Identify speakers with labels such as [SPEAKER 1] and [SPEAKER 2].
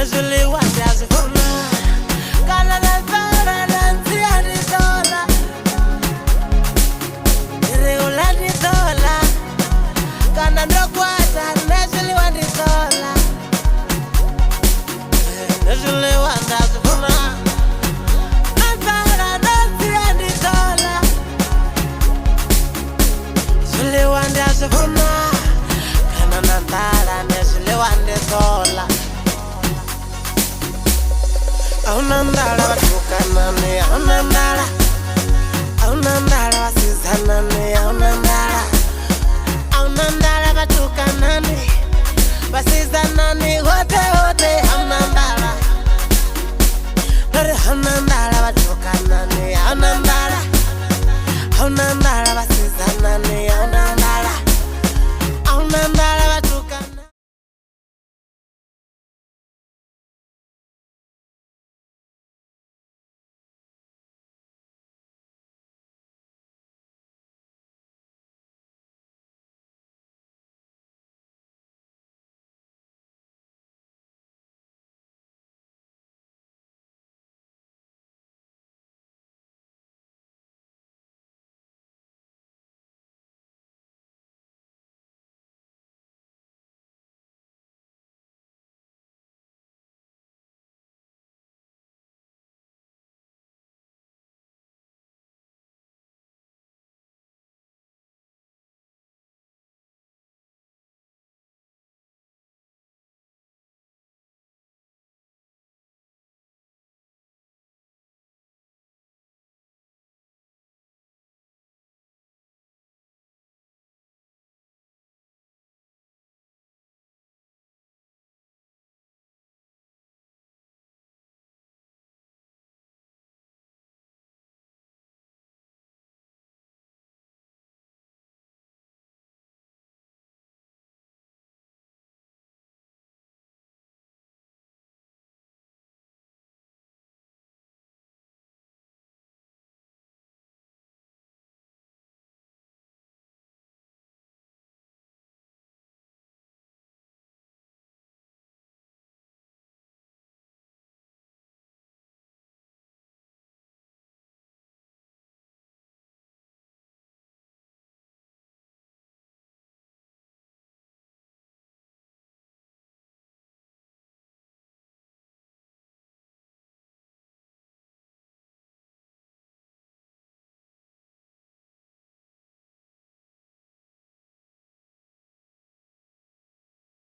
[SPEAKER 1] Zwiḽiwa ndi a zwi funa kana na nḓala na nzia ndi ḓola. Ndi ri u ḽa ndi ḓola kana ndo kwata, nṋe zwiḽiwa ndi ḓola. Nṋe zwiḽiwa nda zwi funa na nḓala na nzia ndi ḓola. Zwiḽiwa ndi a zwi funa kana na nḓala, nṋe zwiḽiwa ndi ḓola. Ahuna nḓala vhatukanani, ahuna nḓala, ahuna nḓala vhasidzanani, ahuna nḓala, ahuna nḓala vhatukanani, vhasidzanani, hoṱhe hoṱhe ahuna nḓala. Ndo ri ahuna nḓala.